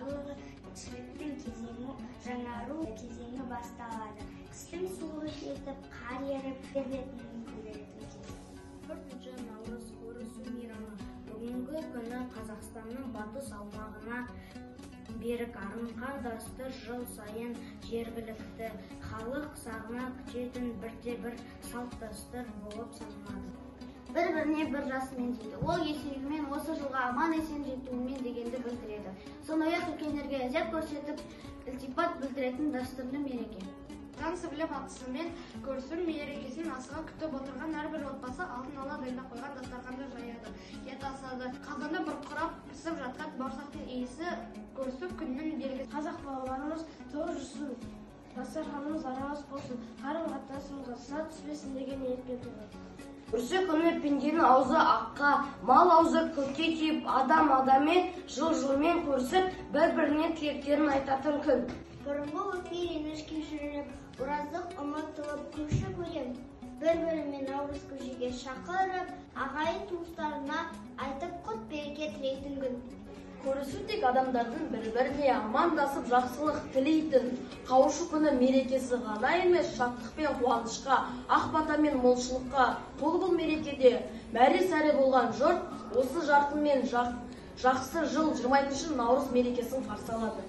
барлығы тіршіліктің кезеңі, жаңару кезеңі басталады. Қыстың суығы кетіп, қар еріп, жер бетінің көгеретін кезі. 4 наурыз көрісу мейрамы. Бүгінгі күні Қазақстанның батыс аумағына берік арынған дәстүр жыл сайын жергілікті халық сағына күтетін бірде-бір салт дәстүр болып саналады. Бір-біріне бір жасымен дейді. Ол есеюмен осы жылға аман есен жетуімен дегенді білдіреді. Сондай-ақ үлкендерге ізет көрсетіп, ілтипат білдіретін дәстүрлі мереке. Танысып біліп атысымен көрісу мерекесін асыға күтіп отырған әрбір отбасы алдын ала дайындап қойған дастарханды жаяды, ет асады. Қазанда бұрқырап пісіп жатқан бауырсақтың иісі көрісу күнінің белгісі. Қазақ бабаларымыз тоғыз жүзін дастарханымыз аралас болсын, қарым-қатынасымызға сызат түспесін деген ниетпен туған. Көрісу күні пенденің аузы аққа, мал аузы көкке тиіп, адам адаммен, жыл-жылмен көрісіп, бір-біріне тілектерін айтатын күн. Бұрынғы өкпе реніш кешіріліп, ораздық ұмытылып, көрші көлем бір-бірімен наурыз көжеге шақырып, ағайын туыстарына айтып құт береке тілейтін күн. Көрісу тек адамдардың бір-біріне амандасып жақсылық тілейтін қауышу күні мерекесі ғана емес, шаттық пен қуанышқа, ақ бата мен молшылыққа толы бұл мерекеде мәре-сәре болған жұрт осы жарқын мен жақсы жыл 22 наурыз мерекесін қарсы алады.